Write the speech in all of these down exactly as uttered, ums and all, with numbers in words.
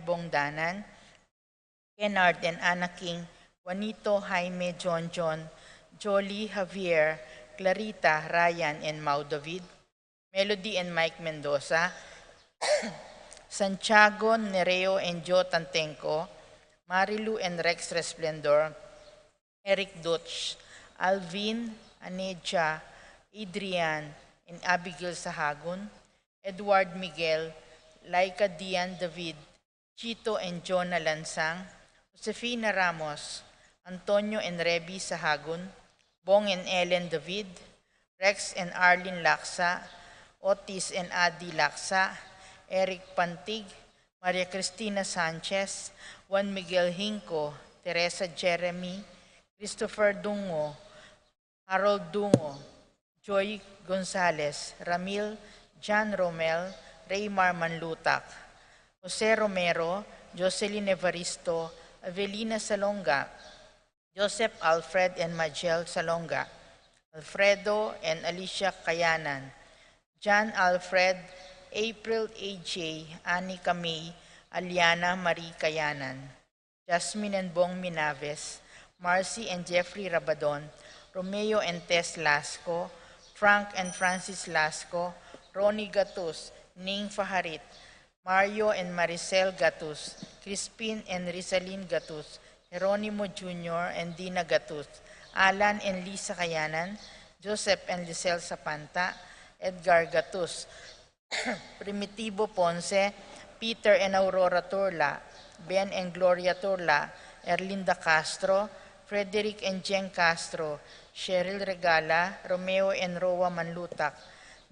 Bongdanan, Kennard and Anna King, Juanito, Jaime, John John, Jolie, Javier, Clarita, Ryan and Mau David, Melody and Mike Mendoza, Santiago, Nereo and Joe Tantenco, Marilu and Rex Resplendor, Eric Dutch, Alvin, Aneja, Adrian and Abigail Sahagun, Edward Miguel, Laika Dian David, Chito and Jonah Lansang, Josefina Ramos, Antonio and Rebi Sahagun, Bong and Ellen David, Rex and Arlene Laksa, Otis and Adi Laksa, Eric Pantig, Maria Cristina Sanchez, Juan Miguel Hinco, Teresa Jeremy, Christopher Dungo, Harold Dungo, Joy Gonzalez, Ramil, John Romel, Raymar Manlutak, Jose Romero, Jocelyn Evaristo, Avelina Salonga, Joseph Alfred and Majel Salonga, Alfredo and Alicia Kayanan, John Alfred, April A J, Annie Camey, Aliana Marie Kayanan, Jasmine and Bong Minaves, Marcy and Jeffrey Rabadon, Romeo and Tess Lasco, Frank and Francis Lasco, Ronnie Gatus, Ning Faharit, Mario and Maricel Gatus, Crispin and Rizalin Gatus, Jeronimo Junior and Dina Gatus, Alan and Lisa Kayanan, Joseph and Lisel Sapanta, Edgar Gatus, Primitivo Ponce, Peter and Aurora Turla, Ben and Gloria Turla, Erlinda Castro, Frederick and Jen Castro, Cheryl Regala, Romeo and Roa Manlutak,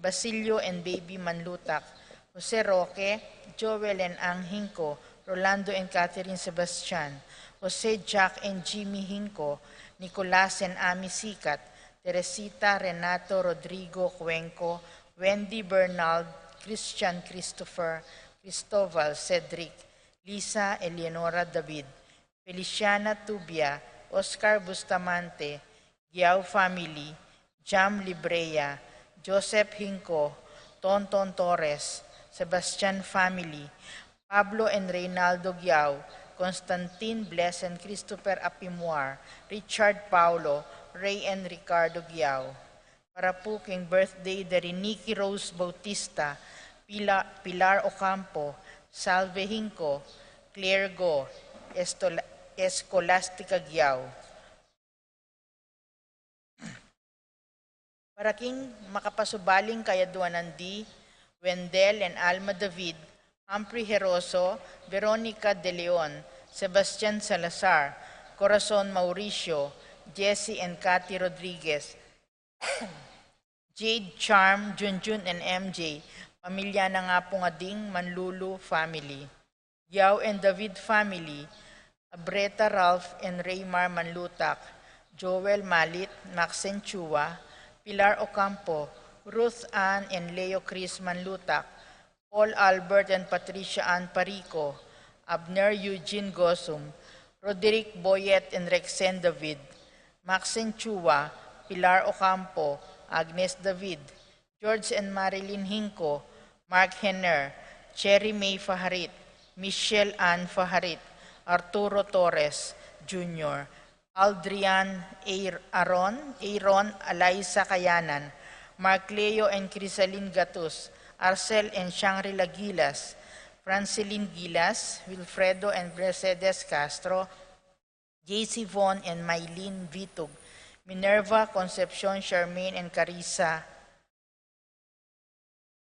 Basilio and Baby Manlutak, Jose Roque, Joel and Ang Hinco, Rolando and Catherine Sebastian, Jose Jack and Jimmy Hinco, Nicolas and Ami Sikat, Teresita, Renato, Rodrigo, Cuenco, Wendy, Bernald, Christian, Christopher, Cristobal, Cedric, Lisa, Eleonora, David, Feliciana Tubia, Oscar Bustamante, Giao family, Jam Librea, Joseph Hinco, Tonton Torres, Sebastian family, Pablo and Reynaldo Giao, Constantine, Bless and Christopher Apimuar, Richard Paulo, Ray and Ricardo Giao. Para pu king birthday da ri Nikki Rose Bautista, Pila-, Pilar Ocampo, Salve Hinco, Claire Go, Estola-, Escolastica Giao. Para king makapasubaling kayaduanan di Wendell and Alma David, Humphrey Heroso, Veronica De Leon, Sebastian Salazar, Corazon Mauricio, Jesse and Cathy Rodriguez, Jade, Charm, Junjun and M J, pamilya na nga pung Ading Manlulu family. Yao and David family, Abreta, Ralph and Raymar Manlutak, Joel Malit, Maxine Chua, Pilar Ocampo, Ruth Ann and Leo Chris Manlutak, Paul Albert and Patricia Ann Parico, Abner Eugene Gosum, Roderick Boyet and Rexen David, Maxine Chua, Pilar Ocampo, Agnes David, George and Marilyn Hinco, Mark Henner, Cherry May Faharit, Michelle Ann Faharit, Arturo Torres Junior, Aldrian, Air-, Aaron, Aaron, Alaisa Kayanan, Mark Leo and Crisalin Gatus, Arcel and Shangri-La Gilas, Francelin Gilas, Wilfredo and Mercedes Castro, J C Von and Mylene Vitug, Minerva, Concepcion, Charmaine and Carissa,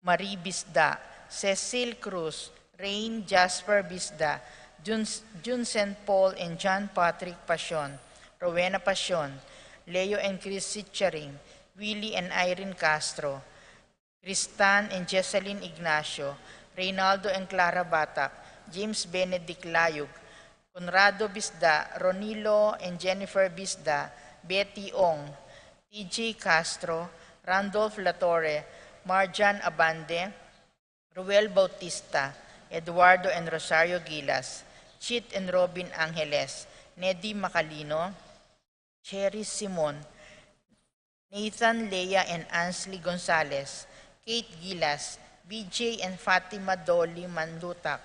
Marie Bisda, Cecil Cruz, Rain Jasper Bisda, Jun, Jun Saint Paul and John Patrick Pasion, Rowena Pasion, Leo and Chris Sicharing, Willie and Irene Castro, Cristan and Jessalyn Ignacio, Reynaldo and Clara Batak, James Benedict Layug, Conrado Bisda, Ronilo and Jennifer Bisda, Betty Ong, T J Castro, Randolph Latorre, Marjan Abande, Ruel Bautista, Eduardo and Rosario Gilas, Chit and Robin Angeles, Neddy Macalino, Cherry Simon, Nathan, Lea and Ansley Gonzalez, Kate Gilas, B J and Fatima Dolly Manlutak,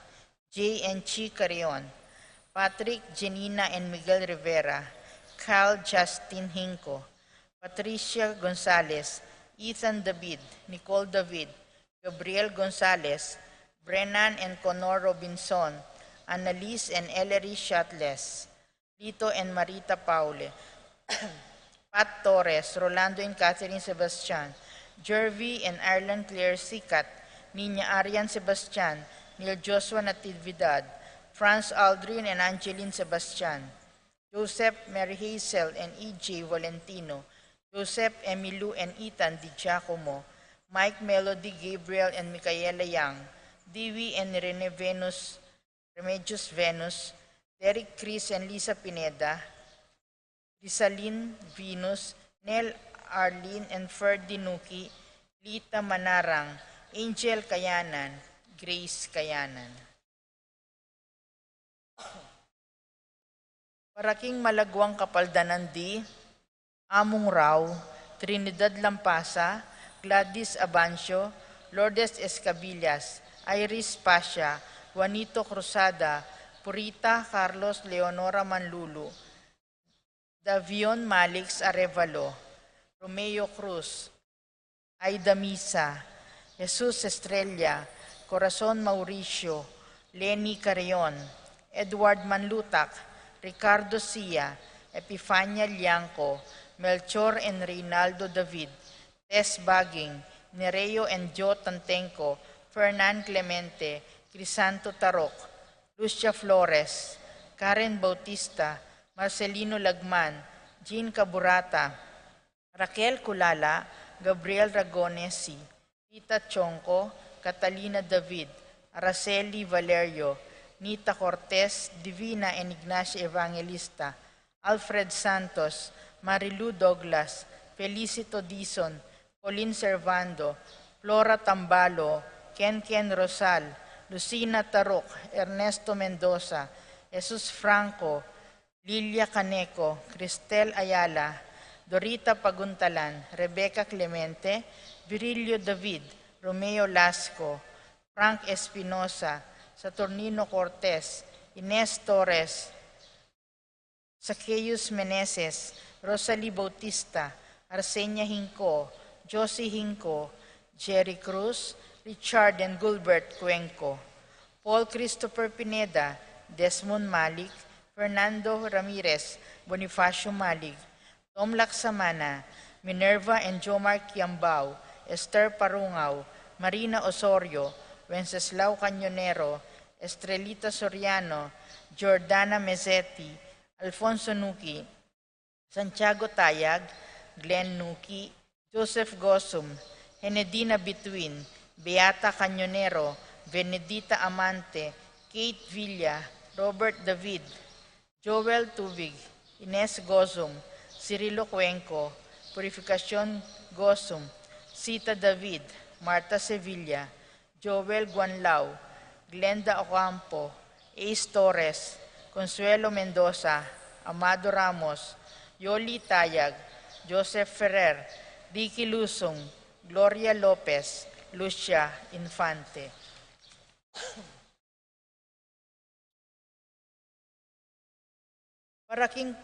J and Chi Carrion, Patrick, Janina, and Miguel Rivera, Cal, Justin Hinco, Patricia Gonzalez, Ethan David, Nicole David, Gabriel Gonzalez, Brennan and Connor Robinson, Annalise and Ellery Shatles, Lito and Marita Paule, Pat Torres, Rolando and Catherine Sebastian, Jervy and Ireland Claire Sikat, Nina Arian Sebastian, Neil Joshua Natividad, Franz Aldrin and Angeline Sebastian, Joseph, Mary Hazel and E J Valentino, Joseph, Emilu and Ethan Di Giacomo, Mike, Melody, Gabriel and Micaela Young, Divi and Rene Venus, Remedios Venus, Derek, Chris and Lisa Pineda, Rizalin Venus, Nel, Arlene and Ferdy Nuki, Lita Manarang, Angel Kayanan, Grace Kayanan. Para king malaguang kapaldanan di Amung Rau, Trinidad Lampasa, Gladys Abancio, Lourdes Escabillas, Iris Pasha, Juanito Cruzada, Purita, Carlos, Leonora Manlulu, Davion Malix Arevalo, Romeo Cruz, Aida Misa, Jesus Estrella, Corazon Mauricio, Lenny Carrion, Edward Manlutak, Ricardo Sia, Epifania Liangco, Melchor and Reynaldo David, Tess Baging, Nereo and Joe Tantenco, Fernan Clemente, Crisanto Taroc, Lucia Flores, Karen Bautista, Marcelino Lagman, Jean Caburata, Raquel Culala, Gabriel Ragonesi, Tita Chonco, Catalina David, Araceli Valerio, Nita Cortez, Divina and Ignacia Evangelista, Alfred Santos, Marilu Douglas, Felicito Dizon, Colin Servando, Flora Tambalo, Ken Ken Rosal, Lucina Taruc, Ernesto Mendoza, Jesus Franco, Lilia Caneco, Cristel Ayala, Dorita Paguntalan, Rebecca Clemente, Virilio David, Romeo Lasco, Frank Espinosa, Saturnino Cortez, Ines Torres, Zacchaeus Meneses, Rosalie Bautista, Arsenia Hinco, Josie Hinco, Jerry Cruz, Richard and Gilbert Cuenco, Paul Christopher Pineda, Desmond Malik, Fernando Ramirez, Bonifacio Malik, Tom Laksamana, Minerva and Jomar Kiambao, Esther Parungao, Marina Osorio, Wenceslao Cañonero, Estrelita Soriano, Jordana Mezzetti, Alfonso Nuki, Santiago Tayag, Glenn Nuki, Joseph Gosum, Henedina Bituin, Beata Cañonero, Benedita Amante, Kate Villa, Robert David, Joel Tubig, Ines Gosum, Cirilo Cuenco, Purificacion Gosum, Sita David, Marta Sevilla, Joel Guanlao, Glenda Ocampo, Ace Torres, Consuelo Mendoza, Amado Ramos, Yoli Tayag, Joseph Ferrer, Ricky Lusung, Gloria Lopez, Lucia Infante. Para king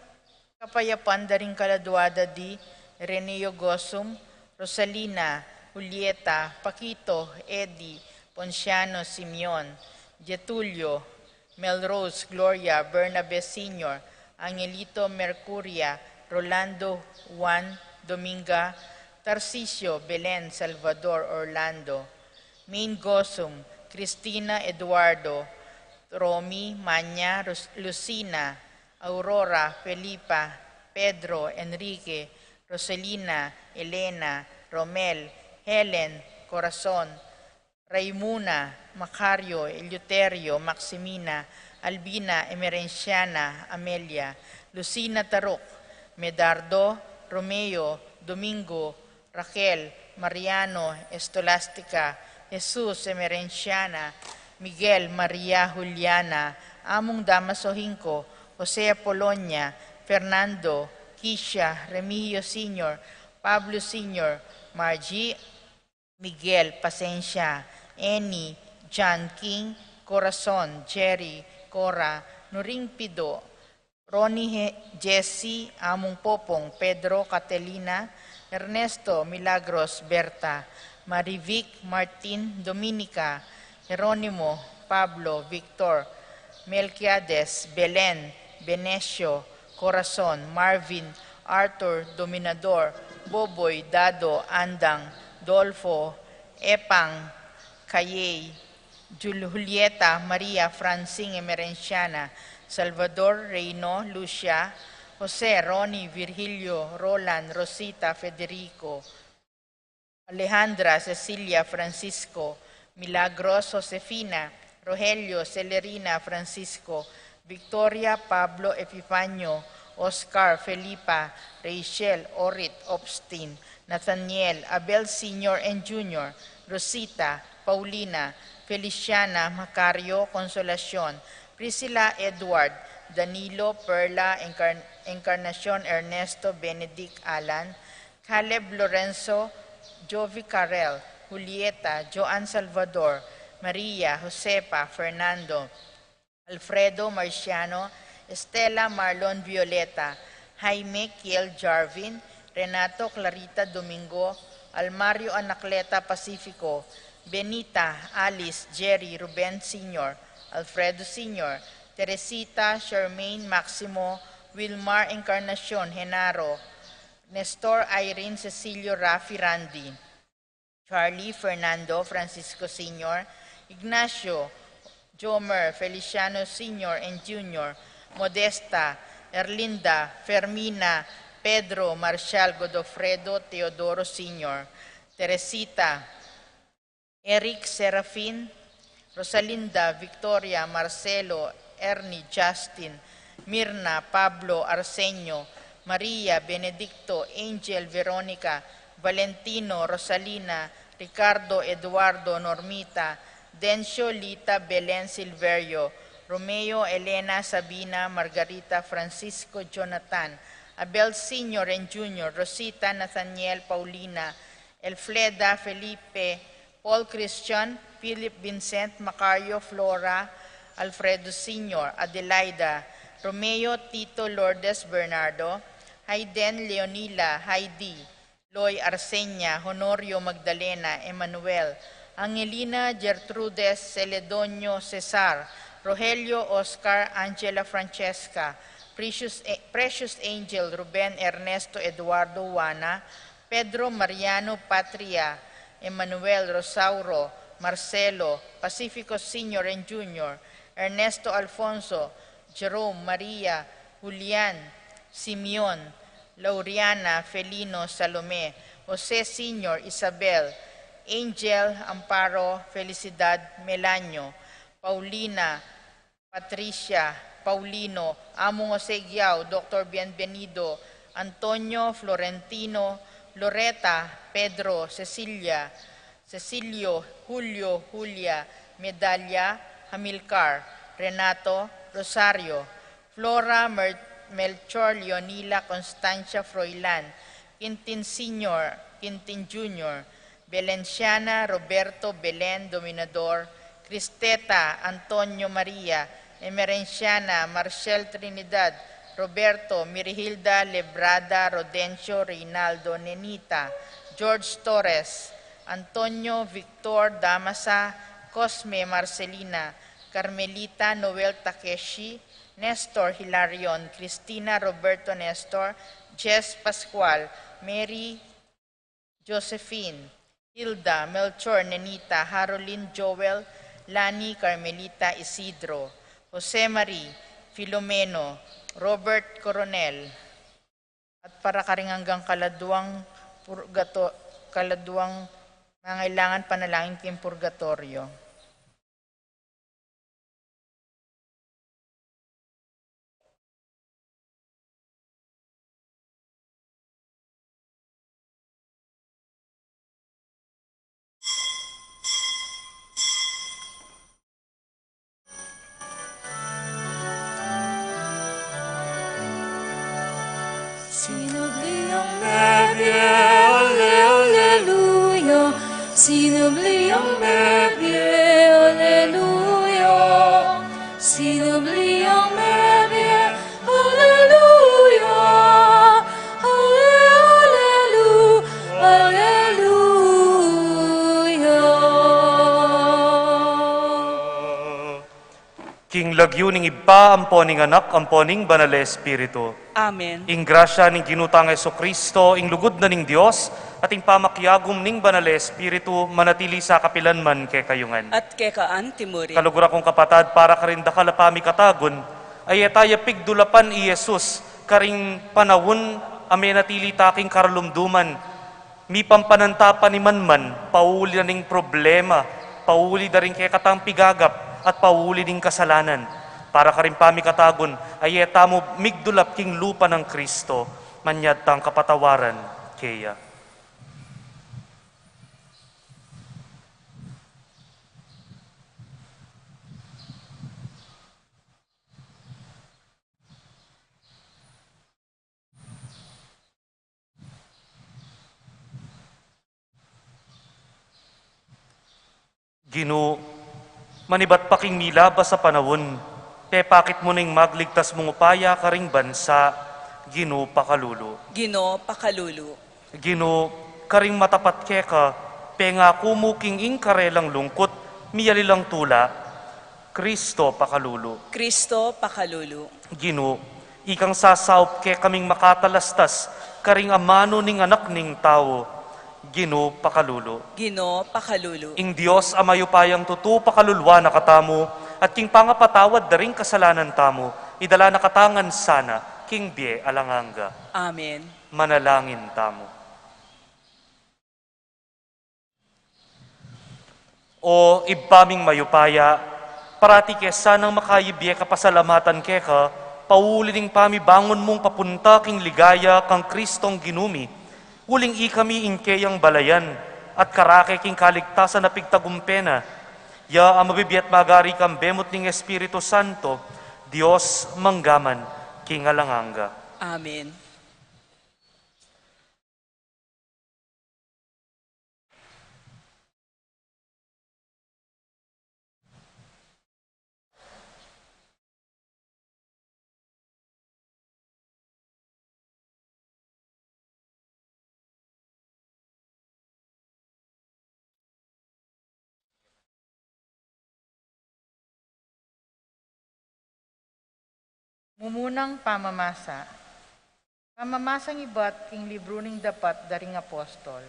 kapayapan da ring kaladua da di Reneo Gosum, Rosalina, Julieta, Paquito, Eddie, Ponciano, Simeon, Getulio, Melrose, Gloria, Bernabe Senior, Angelito, Mercuria, Rolando, Juan, Dominga, Tarcisio, Belen, Salvador, Orlando, Main Gosum, Cristina, Eduardo, Romy, Manya, Rus-, Lucina, Aurora, Felipa, Pedro, Enrique, Roselina, Elena, Romel, Helen, Corazon, Raimuna, Macario, Eleuterio, Maximina, Albina, Emerenciana, Amelia, Lucina Taruc, Medardo, Romeo, Domingo, Raquel, Mariano, Estolastica, Jesus, Emerenciana, Miguel, Maria, Juliana, Among Damaso Hinco, Jose Apolonia, Fernando, Kisha, Remigio Senior, Pablo Senior, Margie, Miguel, Pasensia, Annie, John King, Corazon, Jerry, Cora, Nuring Pido, Ronnie He-, Jesse, Among Popong, Pedro, Catalina, Ernesto, Milagros, Berta, Marivic, Martin, Dominica, Jeronimo, Pablo, Victor, Melquiades, Belen, Benesio, Corazon, Marvin, Arthur, Dominador, Boboy, Dado, Andang, Dolfo, Epang, Kayey, Jul-, Julieta, Maria, Francine, Emerenciana, Salvador, Reino, Lucia, Jose, Ronnie, Virgilio, Roland, Rosita, Federico, Alejandra, Cecilia, Francisco, Milagros, Josefina, Rogelio, Celerina, Francisco, Victoria, Pablo, Epifanio, Oscar, Felipa, Rachel, Orit, Obstin, Nathaniel, Abel Senior and Junior, Rosita, Paulina, Feliciana, Macario, Consolacion, Priscilla, Edward, Danilo, Perla, Encar-, Encarnacion, Ernesto, Benedict, Alan, Caleb, Lorenzo, Jovi, Carel, Julieta, Joan, Salvador, Maria, Josefa, Fernando, Alfredo, Marciano, Estela, Marlon, Violeta, Jaime, Kiel, Jarvin, Renato, Clarita, Domingo, Almario, Anacleta, Pacifico, Benita, Alice, Jerry, Ruben Senior, Alfredo Senior, Teresita, Charmaine, Maximo, Wilmar, Encarnacion, Genaro, Nestor, Irene, Cecilio, Rafi, Randy, Charlie, Fernando, Francisco Senior, Ignacio, Jomer, Feliciano Senior and Junior, Modesta, Erlinda, Fermina, Pedro, Marcial, Godofredo, Teodoro Senior, Teresita, Eric, Serafin, Rosalinda, Victoria, Marcelo, Ernie, Justin, Mirna, Pablo, Arsenio, Maria, Benedicto, Angel, Veronica, Valentino, Rosalina, Ricardo, Eduardo, Normita, Dencio, Lita, Belen, Silverio, Romeo, Elena, Sabina, Margarita, Francisco, Jonathan, Abel Senior and Junior, Rosita, Nathaniel, Paulina, Elfleda, Felipe, Paul, Christian, Philip, Vincent, Macario, Flora, Alfredo Senior, Adelaida, Romeo, Tito, Lourdes, Bernardo, Hayden, Leonila, Heidi, Loy, Arsenia, Honorio, Magdalena, Emmanuel, Angelina, Gertrudes, Celedonio, Cesar, Rogelio, Oscar, Angela, Francesca, Precious, Precious Angel, Ruben, Ernesto, Eduardo, Juana, Pedro, Mariano, Patria, Emmanuel, Rosauro, Marcelo, Pacifico Senior and Junior, Ernesto, Alfonso, Jerome, Maria, Julian, Simeon, Lauriana, Felino, Salome, Jose Senior, Isabel, Angel, Amparo, Felicidad, Melanio, Paulina, Patricia, Paulino, Among Jose Giao, Doctor Bienvenido, Antonio, Florentino, Loreta, Pedro, Cecilia, Cecilio, Julio, Julia, Medalia, Hamilcar, Renato, Rosario, Flora, Mer-, Melchor, Leonila, Constancia, Froilan, Quintin Senior, Quintin Junior, Belenciana, Roberto, Belen, Dominador, Cristeta, Antonio, Maria, Emerenciana, Marcel, Trinidad, Roberto, Mirihilda, Lebrada, Rodencio, Reynaldo, Nenita, George Torres, Antonio, Victor, Damasa, Cosme, Marcelina, Carmelita, Noel, Takeshi, Nestor, Hilarion, Cristina, Roberto, Nestor, Jess, Pascual, Mary, Josephine, Hilda, Melchor, Nenita, Harolin, Joel, Lani, Carmelita, Isidro, Jose Marie, Filomeno, Robert, Coronel, at para karing anggang kaladuang purgato-, kaladuang nangailangan panalangin king purgatorio. Sinubli yang mebie, ale, aleluya. Sinubli yang mebie, aleluya. King lagyu ning Ibpa, ampo ning Anak, ampo ning Banal a Espiritu. Amen. Ing grasya ning Ginu tang Jesucristo, ing lugud na ning Dios, at ing pamakiagum ning Banal a Espiritu, manatili sa kapilan man kekayu ngan. At keka antimurin. Kaluguran kung kapatad, para karing dakal a pamikatagun, a e taya pigdulapan i Jesus, karing panaun a menatili ta king karalumduman, mipampanantapan i manman, pauli na ning problema, pauli da ring kekatang pigagap, at pauli ning kasalanan. Para karing pamikatagun, a e tamu migdulap king lupa nang Kristo, manyad tang kapatawaran keya. Ginu, manibat pa king milabas a panaun, pepakit mu na ing magligtas mung upaya karing bansa. Ginu, pakalulu. Ginu, pakalulu. Ginu, karing matapat keka, pengaku mu king ing karelang lungkut, miyali lang tula. Kristo, pakalulu. Kristo, pakalulu. Ginu, ikang sasaup kekaming makatalastas karing amanu ning Anak ning Tau. Ginu, pakalulu. Ginu, pakalulu. Ing Dios a mayupayang tutu pakaluluan na katamu, at king pangapatawad da ring kasalanan tamu, idala na kata ngan sana king bie alang angga. Amen. Manalangin tamu. O Ibpa ming mayupaya, parati ke sanang makayibie kapasalamatan keka, pauli ning pamibangun mung papunta king ligaya kang Kristong Ginu mi, uling ikami ing keyang balayan, at karake king kaligtasan a pigtagumpe na. Ya a mabibie at magari kambe mu't ning Espiritu Santo, Dios mangga man king alang angga. Amen. Mumunang pamamasa. Pamamasang ibat king libru ning Dapat da ring Apostol.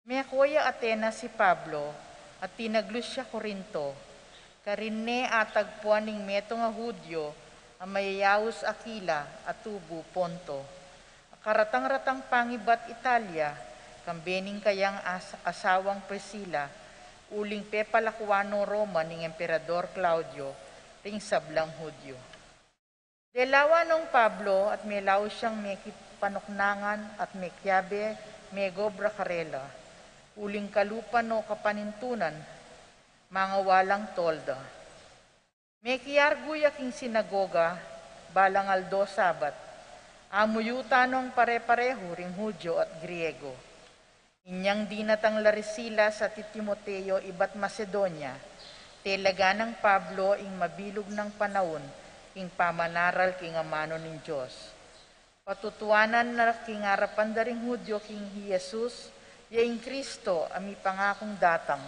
Meko ya Atenas i Pablo, at tinaglus ya Corinto, karin ne atagpuan ning metung a Judio a mayayaus Akila a tubu Ponto, a karatang-ratang pangibat Italia, kambe ning kayang as-, asawang Priscila, uling pepalakuan no Roma ning Emperador Claudio ring sablang Judio. Delawan nong Pablo at melaus yang mekipanuknangan at mekiabe megobra karela, uling kalupa no kapanintunan, mangawalang tolda. Mekiargu ya king sinagoga, balang aldo Sabat, amuyutan nong pare-parehu ring Judio at Griego. Inyang dinatang la ri Silas at i Timoteo ibat Macedonia, telaga nang Pablo ing mabilug nang panaun king pamanaral king amanu ning Dios. Patutuanan na king arapan da ring Judio king hi Jesus, ya ing Kristo a mipangakung datang.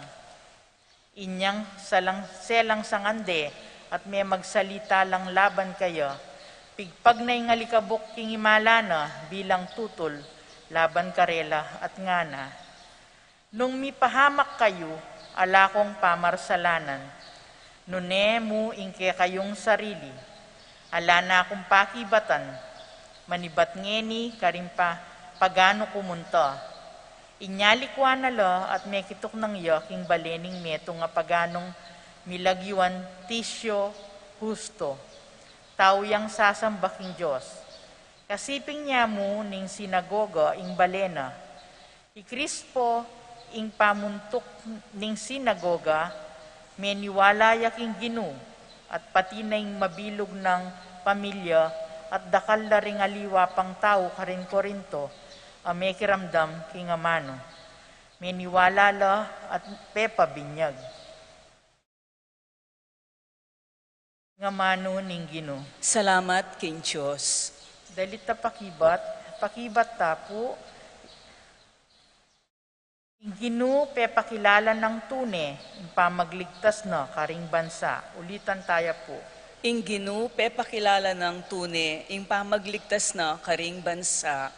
Inyang salang-, selang sangande at memagsalita lang laban kaya, pigpag na ing alikabuk king imala na bilang tutul laban karela at ngana, "Nung mipahamak kayu, ala kong pamarsalanan, nune mu ing kekayung sarili, ala na kung pakibatan, manibat ngeni karing pa-, paganu kumunta." Inya likuan na la at mekituknang ya king bale ning metung a paganung milagyuan Tisio Justo, tau yang sasamba king Dios. Kasiping nya mu ning sinagoga ing bale na. I Krispo, ing pamuntuk ning sinagoga, meniwala ya king Ginu, at pati na ing mabilug nang pamilya at dakal la ring aliwa pang tau karin Corinto a mekiramdam king amanu. Meniwala la at pepabinyag. Ing amanu ning Ginu. Salamat king Dios. Dalit a pakibat, pakibat ta pu. Ing Ginu, pepakilala nang tune ing pamagligtas na karing bansa. Ulitan taya pu. Ing Ginu, pepakilala nang tune ing pamagligtas na karing bansa.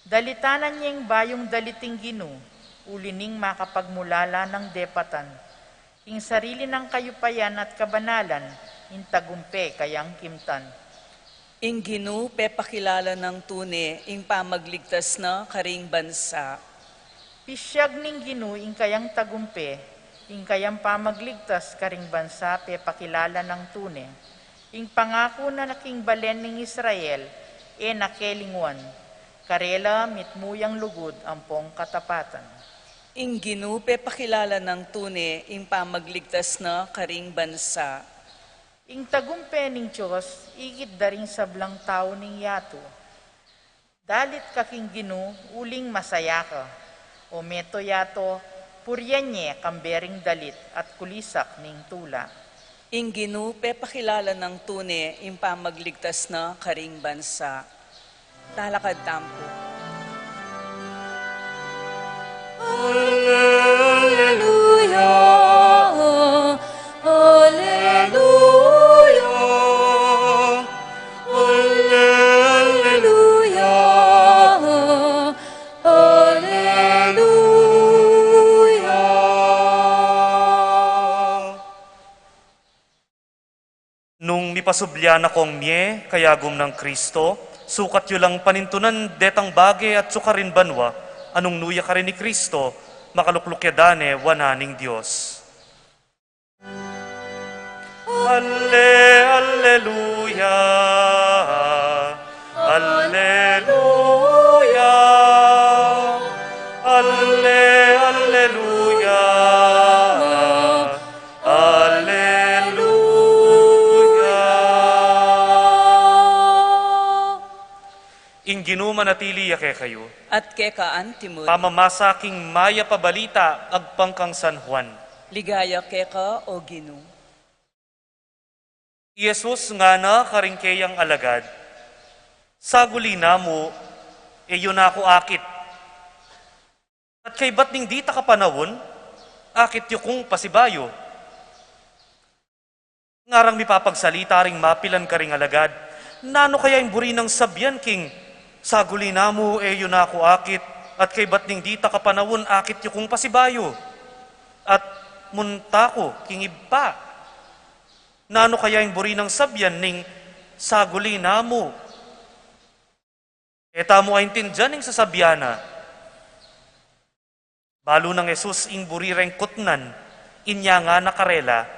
Dalitanan yeng bayung dalit ing Ginu, uli ning makapagmulala nang depatan. Ing sarili nang kayupayan at kabanalan, ing tagumpe kayang kimtan. Ing Ginu, pepakilala nang tune ing pamagligtas na karing bansa. Pisyag ning Ginu ing kayang tagumpe, ing kayang pamagligtas karing bansa pepakilala nang tune. Ing pangaku na king balen ning Israel, e na kelingwan. Karela mitmu yang lugud ampong katapatan. Ing Ginu, pepakilala nang tune ing pamagligtas na karing bansa. Ing tagumpe ning Dios, ikit da ring sablang tau ning yatu. Dalit ka king Ginu, uling masaya ka. O meto yatu, purian ye kambe ring dalit at kulisak ning tula. Ing Ginu, pepakilala nang tune ing pamagligtas na karing bansa. Talakad tamu pu. Alleluia, alleluia, alleluia, alleluia. Nung mipasubli na kong mie kayagum nang Kristo, sukat yu lang panintunan detang bage atyu karin banua, a nung nu ya karin i Kristo, makalukluk ya da ne wanan ning Dios. Alle, alleluia, alleluia, alle, alleluia. Alleluia. Ing Ginu manatili ya kekayu. At keka antimun. Pamamasa king Mayap a Balita agpang kang San Juan. Ligaya keka, O Ginu. I Jesus ngana karing keyang alagad, "Saguli na mu, e yu na ku akit. At kaybat ning ditak a panaun, akit yu kung pasibayu." Ngarang mipapagsalita ring mapilan karing alagad, "Nanu kaya ing buri nang sabian king, 'Saguli na mu, e yu na ku akit, at kaybat ning ditak a panaun, akit yu kung pasibayu'? At munta ku king Ibpa. Nanu kaya ing buri nang sabian ning, 'Saguli na mu'?" E tamu aintindian ing sasabian na. Balu nang Jesus ing buri reng kutnan, inya ngana karela,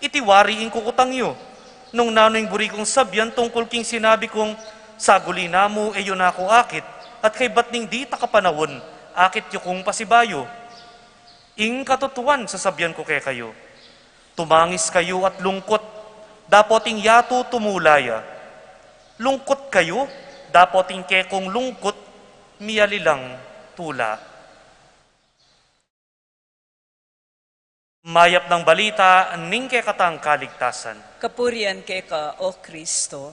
"Iti wari ing kukutang yu, nung nanu ing buri kung sabian tungkul king sinabi kung, 'Saguli na mu, e yu na ku akit, at kaybat ning ditak a panaun, akit yu kung pasibayu'?' Ing katutuan sasabian ku kekayu, tumangis kayu at lungkut, dapot ing yatu tumula ya. Lungkut kayu, dapot ing kekung lungkut mialilang tula." Mayap nang balita ning kekatang kaligtasan. Kapurian keka, O Kristo.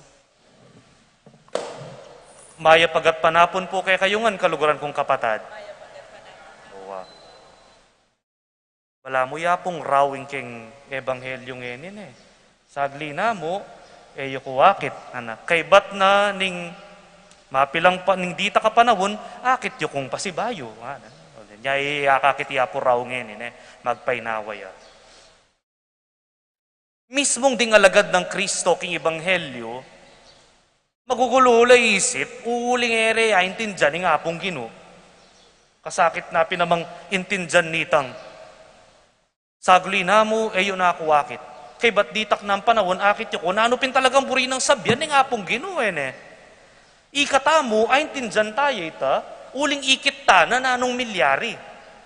Mayap a gatpanapun pu kekayu ngan, kaluguran kung kapatad. Owa. Balamu ya pung rau ing keng ebanghelyu ngeni, ne. "Sagli na mu, e yu ku akit, anak. Kaybat na ning mapilan pa, ning ditak a panaun, akit yu kung pasibayu." Anak. O, nya, e ya akakit i Apu rau ngeni, ne. Magpainawa ya. Mismung ding alagad nang Kristo king ebanghelyu, magugulu la isip, uling e re aintindian ing Apung Ginu. Kasakit na pin namang intindian nitang, "Sagli na mu, e yu na ku akit. Kaybat ditak nang panaun, akit yu ku." Nanu pin talagang buri nang sabian ning Apung Ginu, e ne? Ikatamu, aintindian taya ita, uling ikit ta na nanung milyari,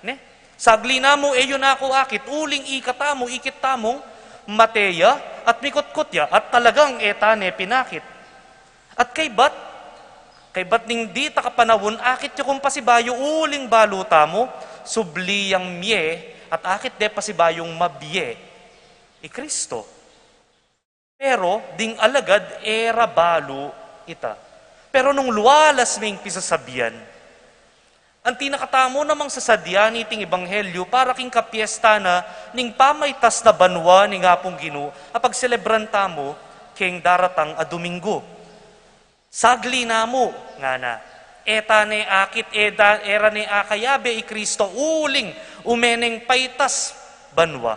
ne? "Sagli na mu, e yu na ku akit," uling ikatamu, ikit tamung mate ya, at mikutkut ya, at talagang e ta ne pinakit. At kaybat, kaybat ning ditak a panaun, akit yu kung pasibayu, uling balu tamu, subli yang mie, at akit de pasibayung mabie i Kristo. Pero ding alagad e ra balu ita. Pero nung lualas me ing pisasabian, Anti na katamu namang sasadya niting ebanghelyu para king kapiesta na ning pamaitas na banua ning Apung Ginu a pagselebran tamu king daratang a Domingo. Sagli na mu, ngana, e ta ne akit, e da, e ra ne akayabe i Kristo uling ume neng paitas banua.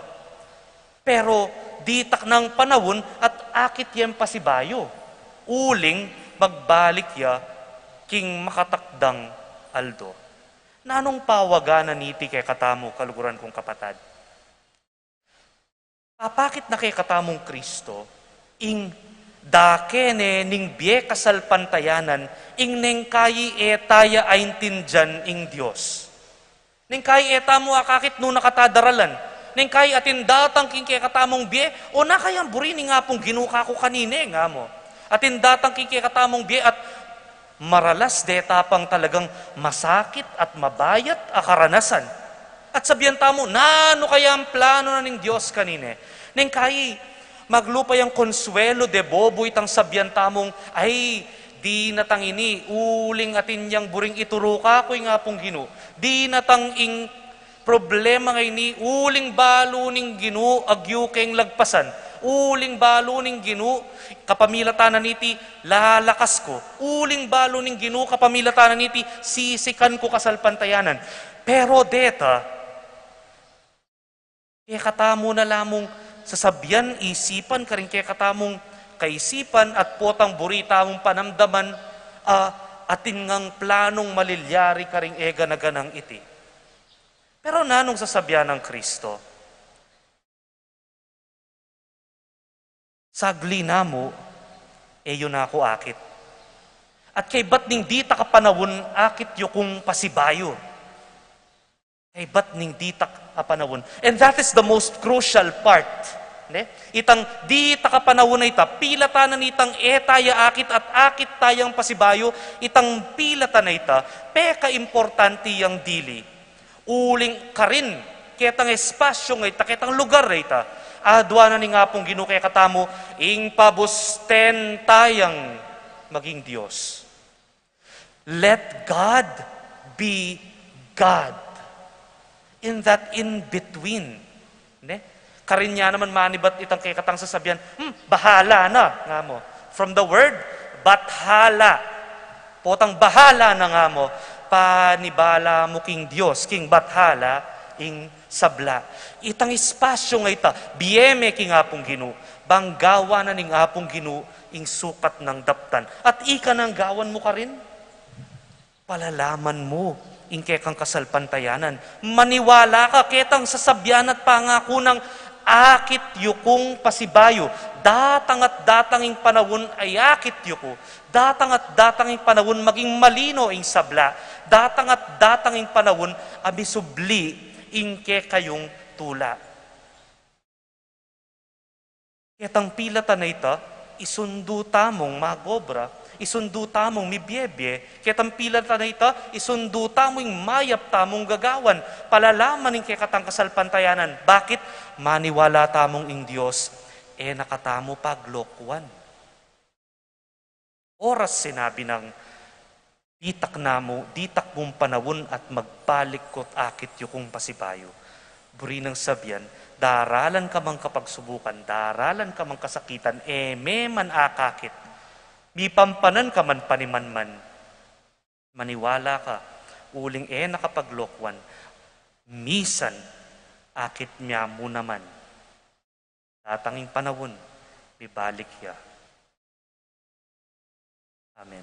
Pero ditak nang panaun at akit yang pasibayu, uling magbalik ya king makatakdang aldo. Nanung pawaga na niti kekatamu, kaluguran kung kapatad? Papakit na kekatamung Kristo, ing dake ne ning bie kasalpantayanan, ing neng kayi e ta ya aintindian ing Dios. Neng kayi e tamu akakit nung nakatadaralan. Neng kayi atin datang king kekatamung bie, o na kayang buri ning Apung Ginu kaku kanine, nga mu. Atin datang king kekatamung bie at maralas deta pang talagang masakit at mabayat a karanasan. At sabian tamu, nanu kaya ang plano na ning Dios kanine? Neng kayi maglupa yang konsuelo de bobo itang sabian tamung, ay, dinatang ini, uling atin yang buring ituru kaku ing Apung Ginu. Dinatang ing problema ngeni, uling balu ning Ginu agyu keng lagpasan. Uling balu ning Ginu, kapamilatan na niti, lalakas ku. Uling balu ning Ginu, kapamilatan na niti, sisikan ku kasalpantayanan. Pero deta, kekatamu na la mung sasabian, isipan, karing kekatamung kaisipan at potang buri tamung panamdaman, a, atin ngang planung malilyari karing e gana-ganang iti. Pero nanung sasabian nang Kristo? Sagli na mu, e yu na ku akit. At kaybat ning ditak a panaun, akit yu kung pasibayu. Kaybat ning ditak a panaun. And that is the most crucial part. Ne? Itang ditak a panaun a ita, pilatan na nitang e ta ya akit at akit tayang pasibayu, itang pilatan na ita, pekaimportante yang dili. Uling karin, ketang espasyu a ita, ketang lugar a ita, aduan na ning Apung Ginu kekatamu, ing pabusten tayang maging Dios. Let God be God. In that in between, ne? Karin ya naman manibat itang kekatang sasabian, "Hmm, bahala na," nga mu. From the word, bathala. Potang bahala na nga mu, panibala mu king Dios, king bathala, ing sabla. Itang espasyu a ita, bie me king Apung Ginu, bang gawan na ning Apung Ginu, ing sukat nang daptan. At ika nang gawan mu karin? Palalaman mu ing kekang kasalpantayanan. Maniwala ka ketang sasabian at pangaku nang akit yu kung pasibayu. Datang at datang ing panaun a akit yu ku. Datang at datang ing panaun maging malino ing sabla. Datang at datang ing panaun a misubli ing kekayung tula. Ketang pilatan a ita, isundu tamung magobra, isundu tamung mibiebie, ketang pilatan a ita, isundu tamung mayap tamung gagawan, palalaman ing kekatang kasalpantayanan. Bakit? Maniwala tamung ing Dios, e na katamu paglokuan. Oras sinabi nang, "Ditak na mu, ditak mung panaun at magbalik ku't akit yu kung pasibayu." Buri nang sabian, daralan ka mang kapagsubukan, daralan ka mang kasakitan, e me man akakit. Mipampanan ka man panimanman. Maniwala ka, uling e na kapaglokuan. Misan, akit mya mu naman. Datang ing panaun, mibalik ya. Amen.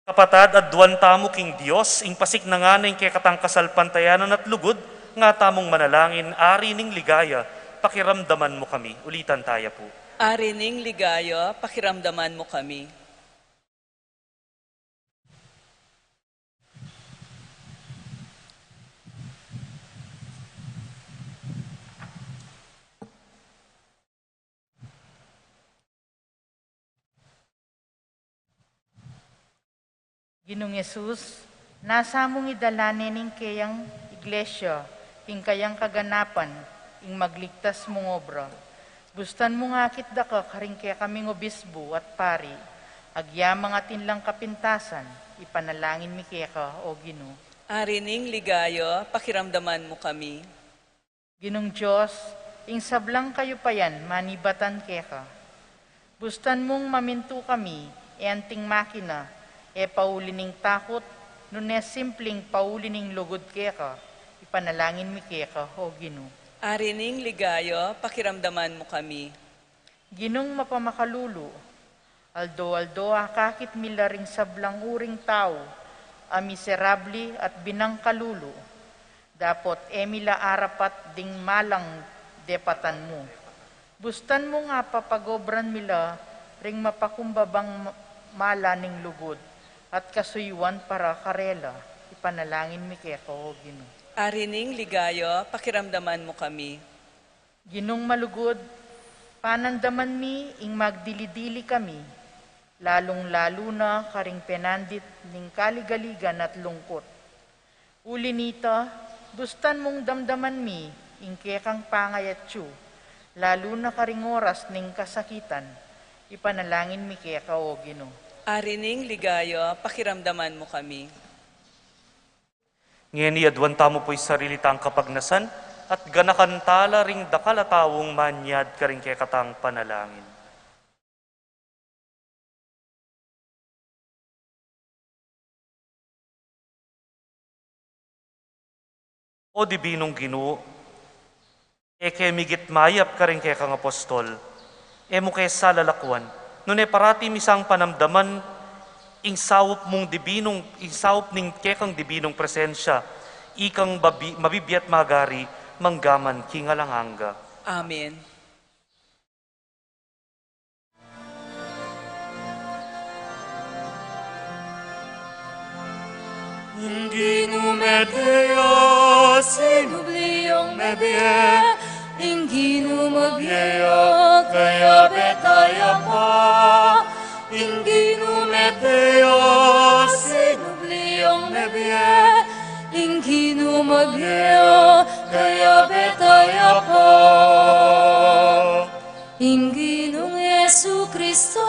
Kapatad, aduan tamu king Dios, ing pasik na ngana ing kekatang kasalpantayanan at lugud, nga tamung manalangin, Ari ning ligaya, pakiramdaman mu kami. Ulitan taya pu. Ari ning ligaya, pakiramdaman mu kami. Ginung Jesus, nasa mung idala ne ning keyang iglesia, king kayang kaganapan, ing magligtas mung obra. Bustan mung akit daka karing kekaming obisbu at pari, agyamang atin lang kapintasan, ipanalangin mi keka, O Ginu. Ari ning ligaya, pakiramdaman mu kami. Ginung Dios, ing sablang kayupayan manibatan keka. Bustan mung mamintu kami, e anting makina, e pauli ning takut, nune simpling pauli ning lugud keka, ipanalangin mi keka, O Ginu. Ari ning ligaya, pakiramdaman mu kami. Ginung mapamakalulu, aldo-aldo akakit mi la ring sablang uring tau a miserabli at binangkalulu, dapot e mi la arapat ding malang depatan mu. Bustan mung apapagobran mi la ring mapakumbabang ma-, mala ning lugud at kasuyuan para karela, ipanalangin mi keka, O Ginu. Ari ning ligaya, pakiramdaman mu kami. Ginung malugud, panandaman mi ing magdili-dili kami, lalung-lalu na karing penandit ning kaligaligan at lungkut. Uli nita, bustan mung damdaman mi ing kekang pangayatyu, lalu na karing oras ning kasakitan, ipanalangin mi keka, O Ginu. Ari ning ligaya, pakiramdaman mu kami. Ngeni aduan tamu pu ing sarili tang kapagnasan, at ganakan ta la ring dakal a taung manyad karing kekatang panalangin. O Dibinung Ginu, e ke migit mayap karing kekang apostol, e mu ke salalakuan, nune parati mi sang panamdaman ing saup mung dibinung, ing saup ning kekang dibinung presensya, ikang mabi-, mabibie at magari, mangga man king alang angga. Amen. Ing Ginu mete ya, sinubli yang mebie. Ing Ginu mebie ya, kayabe ta ya pa. Ing Ginu mete ya, sinubli yang mebie. Ing Ginu mebie ya, kayabe ta ya pa. Ing Ginung Jesucristo,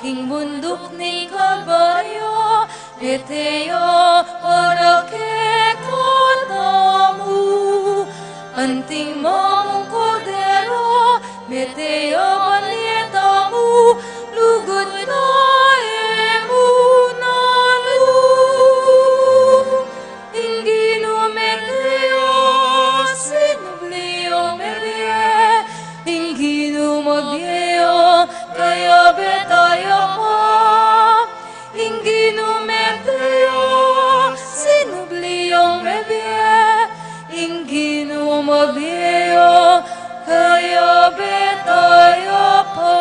king bunduk ning Kalbaryo, mete ya para kekatamu. Anting mamung Kordero, mete ya ban tamu, lugud na e mu nalu. Ing Ginu mete ya, sinubli yang mebie. Ing Ginu mebie ya, kayabe ta ya pa. Ing Ginu mete ya, sinubli yang mebie. Ing Ginu mebie ya, kayabe ta ya pa.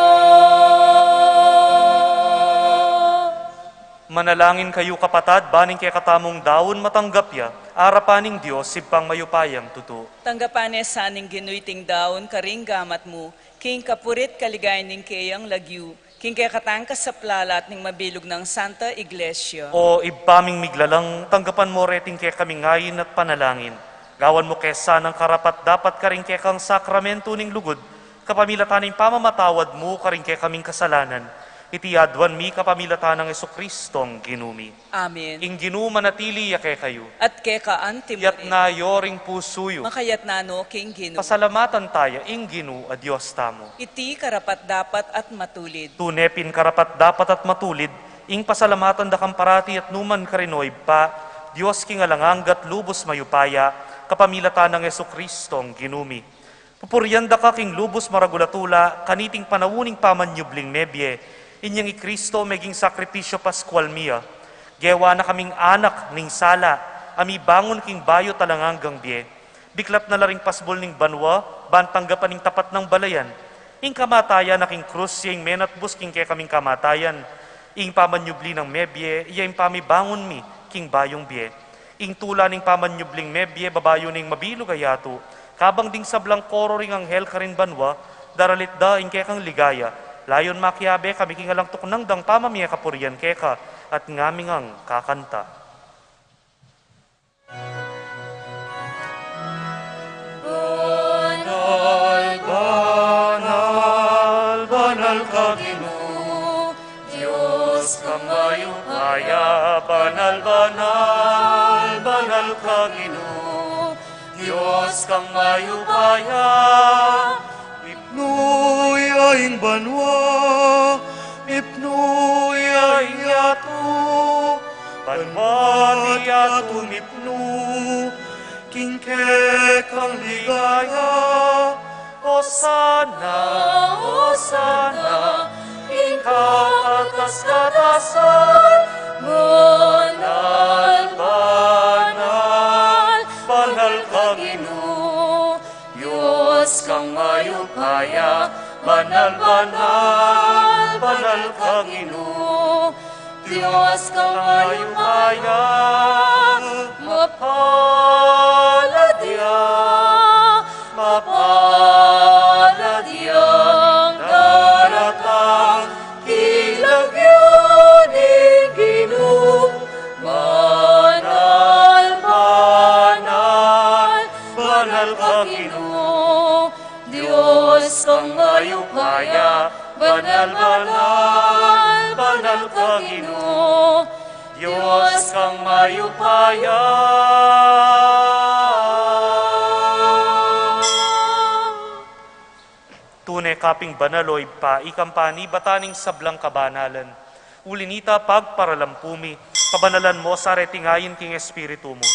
Manalangin kayu, kapatad, ban ing kekatamung daun matanggap ya arapan ning Dios Ibpang mayupayang tutu. Tanggapan na sa ning Ginu iting daun karing gamat mu, king kapurian at kaligayan ning keyang lagyu, king kekatang kasaplalan at ning mabilug nang Santa Iglesia. O Ibpa ming miglalang, tanggapan mu reting kekaming ain at panalangin. Gawan mu ke sanang karapat-dapat karing kekang sakramentu ning lugud, kapamilatan ning pamamatawad mu karing kekaming kasalanan. Iti aduan mi kapamilatan nang Jesucristong Ginu mi. Amen. Ing Ginu manatili ya kekayu. At keka antimurin. Iyatas yu ring pusu yu. Makayatas no king Ginu. Pasalamatan taya ing Ginu a Dios tamu. Iti karapat-dapat at matulid. Tune pin karapat-dapat at matulid ing pasalamatan da kang parati at nukarin man, O Ibpa, Dios king alang angga at lubus mayupaya, kapamilatan nang Jesucristong Ginu mi. Pupurian da ka king lubus maragul a tula, kaniting panaun ning pamanyubling mebie, inyang i Kristo meging sakripisyu paskual mi ya. Gewa na kaming anak ning sala, a mibangun king bayu at alang anggang bie. Biklat na la ring pasbul ning banua, ban tanggapan ing tapat nang balayan. Ing kamatayan na king krus, ya ing menatbus king kekaming kamatayan. Ing pamanyubli nang mebie, ya ing pamibangun mi king bayung bie. Ing tula ning pamanyubling mebie, babayu ning mabilug a yatu, kabang ding sablang koro ring anghel karin banua, daralit da ing kekang ligaya, layun makiabe kami king alang tuknang dang pamamie kapurian keka, at ngaming kakanta. Banal, banal, Kang mayupaya, banal, banal, banal ka, Ginu. Dios kang mayupaya, mipnu ya ing banua, mipnu ya ing yatu, banua mi't yatu mipnu king kekang ligaya. Osana, Osana king kakatas-katasan. Banal, banal, banal ka, Ginu. Dios kang mayupaya, banal, banal, banal ka, Ginu. Dios kang mayupaya, mapalad ya, mapalad yang daratang king lagyu ning Ginu. Banal, banal, banal ka, Ginu. Dios kang mayupaya, banal, banal, banal ka, Ginu. Dios kang mayupaya, tune ka pin banal, o Ibpa, ika ing panibatan ning sablang kabanalan. Uli na nita, pagparalampu mi, pabanalan mu sa reting ayin king Espiritu mu,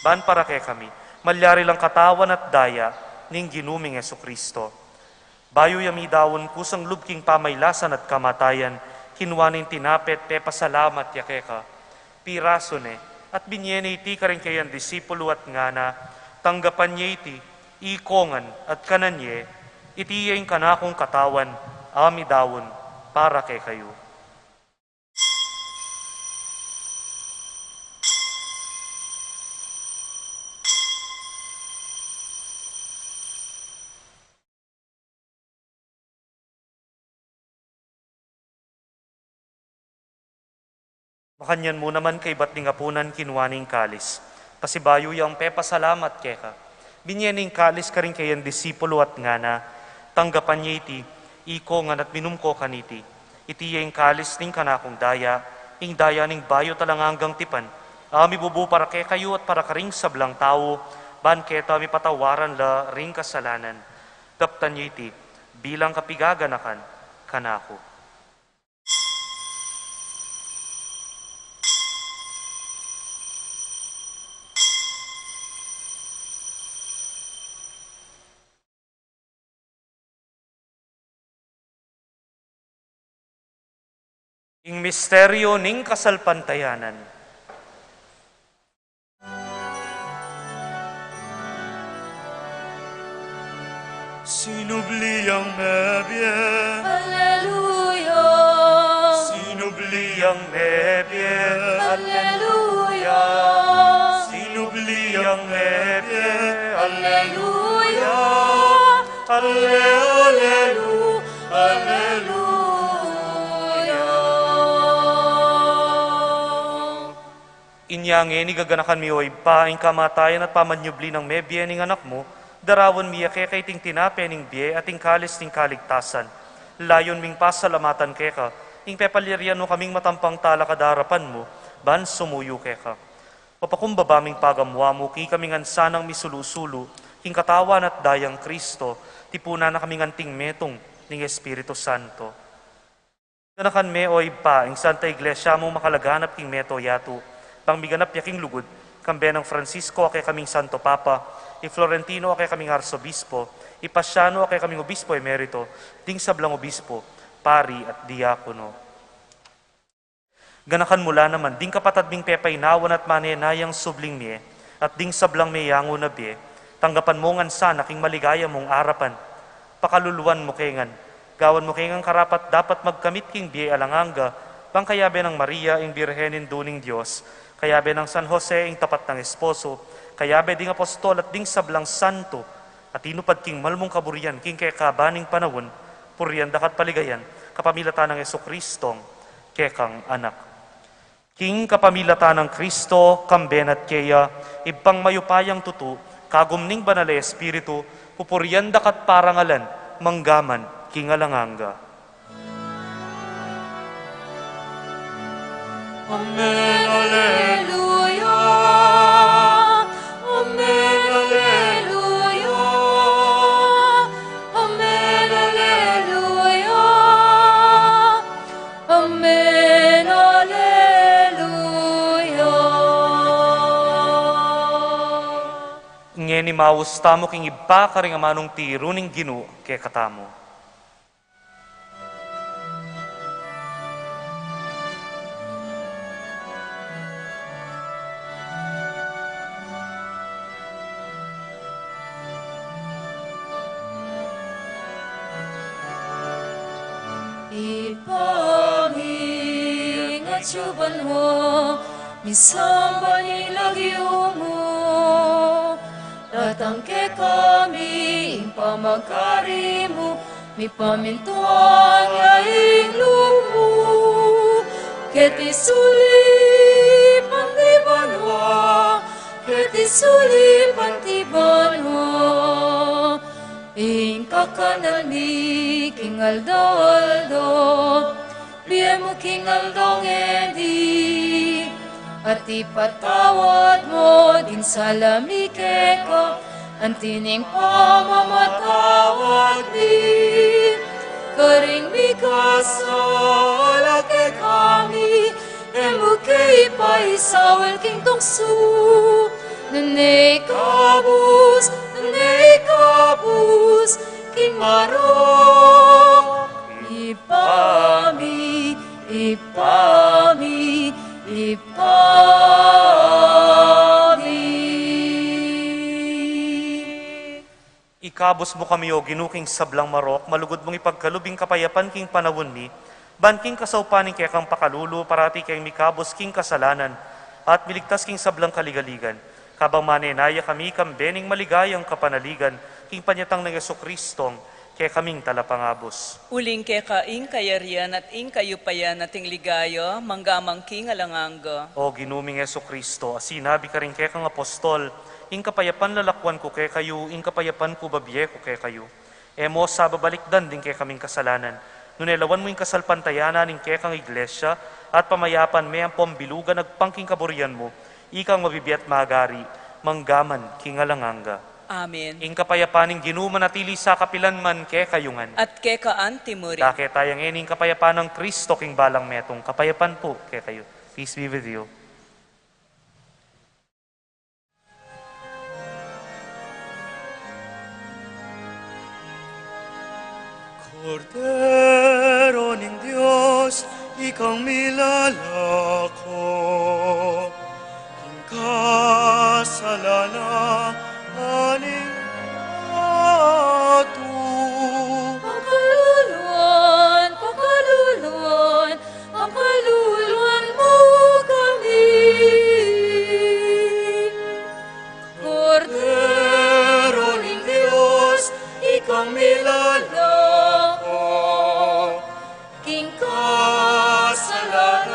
ban para kekami malyari lang katawan at daya ning Ginu ming Jesucristo. Bayu ya midaun kusang lub king pamailasan at kamatayan, kinua ne ing tinape at pepasalamat ya keka, pirasu ne, at binye ne iti karing kayang disipulu at ngana: Tanggapan ye iti, ikongan at kanan ye, iti ya ing kanakung katawan a midaun para kekayu. Makanyan mu naman kaybat ning apunan, kinua ne ing kalis, pasibayu yang pepasalamat keka, binye ne ing kalis karing kayang disipulu at ngana: Tanggapan ye iti, ikongan at minum ko kaniti, iti ya ing kalis ning kanakung daya, ing daya ning bayu at alang anggang tipan, a mibubu para kekayu at para karing sablang tau, ban keta mipatawaran la ring kasalanan. Daptan ye iti bilang kapigaganakan kanaku. Ing misteryu ning kasalpantayanan. Sinubli yang mebie. Alleluia. Sinubli yang mebie. Alleluia. Sinubli yang mebie. Alleluia. Alle-, allelu-, alleluia. Inya ngeni gaganakan mi, o Ibpa, ing kamatayan at pamanyubli nang mebie ning Anak mu, darawan mi ya keka iting tinape ning bie at ing kalis ning kaligtasan. Layun ming pasalamatan keka ing pepalyarian mu kaming matampang talakad king arapan mu, ban sumuyu keka. Mapakumbaba ming pagamuan mu, king ikami ngan sanang misulu-sulu king katawan at dayang Kristo, tipunan na kaming anting metung ning Espiritu Santo. Ganakan me, o Ibpa, ing Santa Iglesia mung makalaganap king mabilug a yatu, bang miganap ya king lugud, kambe nang Francisco a kekaming Santo Papa, i Florentino a kekaming Arsobispo, i Paciano a kekaming Obispo Emerito, ding sablang obispo, pari at diakono. Ganakan mu la naman ding kapatad ming pepainawan at manenayang subling mie, at ding sablang meyangu na bie, tanggapan mu ngan sana king maligaya mung arapan. Pakaluluan mu ke ngan, gawan mu ke ngan karapat-dapat magkamit king bie alang angga, bang kayabe nang Maria ing Birhen Indu ning Dios, kayabe nang San Jose ing tapat nang esposo, kayabe ding apostol at ding sablang santo a tinupad king mal mung kaburian king kekaban ning panaun, purian da ka at paligayan kapamilatan nang Jesucristong kekang Anak. King kapamilatan nang Kristo, kambe na at keya, Ibpang mayupayang tutu, kagum ning Banal a Espiritu, pupurian da ka at parangalan mangga man king alang angga. Amen, aleluya. Amen, aleluya. Amen, aleluya. Amen, aleluya. Ngeni maus tamu king Ibpa karing amanung tiru ning Ginu kekatamu. Ibpa mi, atsu ka banua, misamban ya ing lagyu mu, datang kekami ing pamagari mu, mipamintuan ya ing lub mu keti sulip anti banua, keti sulip anti banua. Ing kakanan mi king aldo-aldo, ibie mu king aldo ngeni, at ipatawad mu ding sala mi keka, anti ning pamamatawad mi karing mikasala kekami, e mu ke ipaisaul king tuksu, nune ikabus, nune ikabus king marok. Ibpa mi, Ibpa mi, Ibpa mi. Ikabus mu kami, O Ginu, king sablang marok, malugud mung ipagkalub ing kapayapan king panaun mi, ban king kasaupan ning kekang pakalulu, parati keng mikabus king kasalanan, at miligtas king sablang kaligaligan, kabang manenaya kami kambe ning maligayang kapanaligan, king panyatang nang Jesucristo, kekaming Talapangabus. Uling keka ing kayarian at ing kayupayan at ing ligaya, mangga man king alang angga. O Ginu ming Jesucristo, a sinabi karing kekang apostol, ing kapayapan lalakuan ku kekayu, ing kapayapan ku babie ku kekayu. E mu sa babalikdan ding kekaming kasalanan, nune lawan mu ing kasalpantayanan ning kekang Iglesia, at pamayapan me ampong bilugan agpang king kaburian mu, ikang mabibie at magari, mangga man king alang angga. Amen. Ing kapayapan ning Ginu manatili sa kapilan man kekayu ngan. At keka anti mu rin. Dake taya ngeni ing kapayapan nang Kristo king balang metung. Kapayapan pu kekayu. Peace be with you. Kordero ning Dios, ikang milalako king kasalanan ning yatu. Pakaluluan, pakaluluan, pakaluluan mu kami. Kordero ning Dios, ikang milalako king kasalanan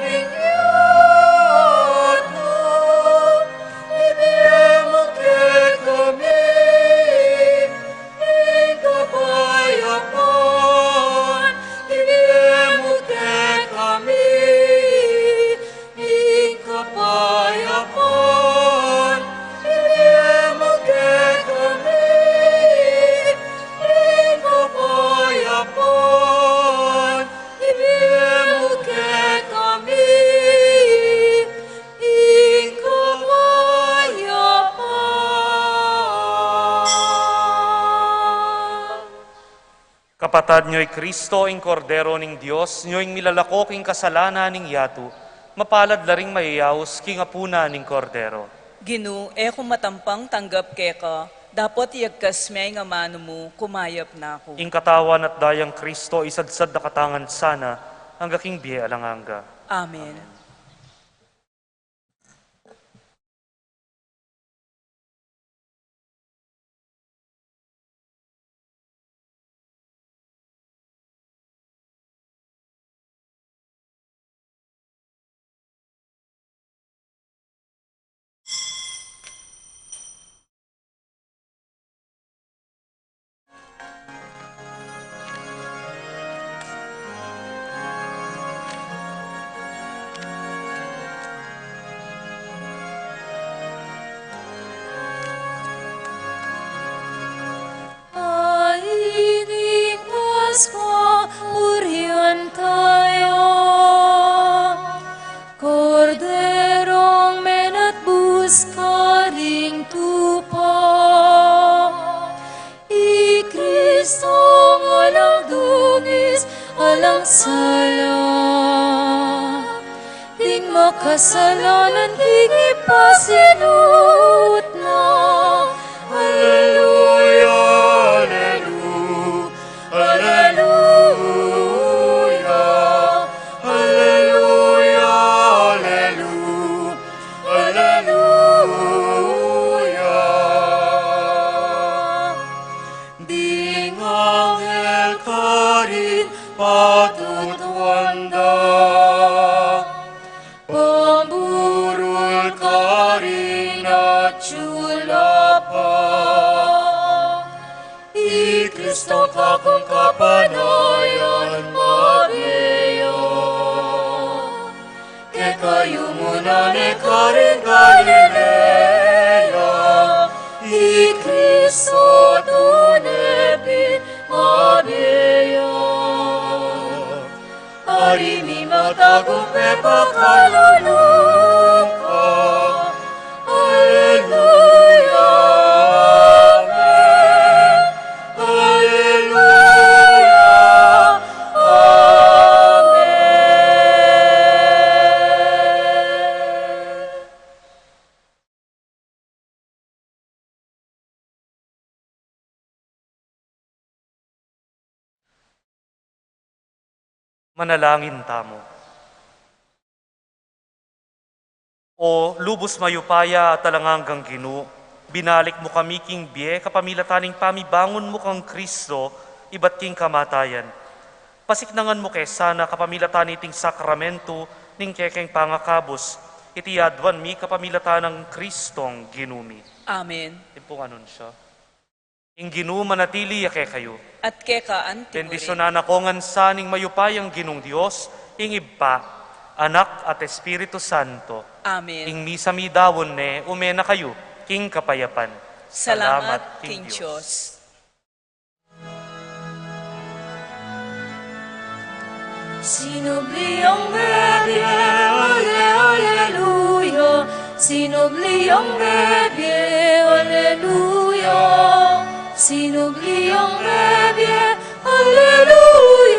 ning yatu, ibie mu kekami ing kapayapan, ibie mu kekami ing kapayapan, ibie mu kekami ing kapayapan, ibie mu kekami ing kapayapan. Kapatad, nyo i Kristo, ing Kordero ning Dios, nyo ing milalako king kasalanan ning yatu. Mapalad la ring mayayaus king apunan ning Kordero. Ginu, e ku matampang tanggap keka, dapot iyagkas me ing amanu mu, kumayap na ku. Ing katawan at dayang Kristo, isadsad na katangan sana, angga king bie alang angga. Amen. Kasalanan king ipasinut na. Aleluya, aleluya, aleluya, aleluya, aleluya, aleluya. Ding anghel karin patutuan da, pamburul karin atyu la pa. I Kristo kung kapanayan mabie ya. Kekayu mu na ne karin Galilea, i Kristo tune pin mabie ya. Ari mi matagupe pakalulung ka. Aleluya, amen. Aleluya, amen. Manalangin tamu. O lubus mayupaya at alang anggang Ginu, binalik mu kami king bie kapamilatan ning pamibangun mu kang Kristo ibat king kamatayan. Pasiknangan mu ke sana kapamilatan niting sakramentu ning kekeng pangakabus, iti aduan mi kapamilatan nang Kristong Ginu mi. Amen. Ipung anunsyo. Ing Ginu manatili ya kekayu. At keka anti mu rin. Bendisyonan na ko ngan sa ning mayupayang Ginung Dios, ing Ibpa, Anak, at Espiritu Santo. Amen. Ing misa midaun ne, ume na kayu king kapayapan. Salamat king Dios. Sinubli yang mebie, ale, aleluya. Sinubli yang mebie, aleluya. Sinubli yang mebie, aleluya.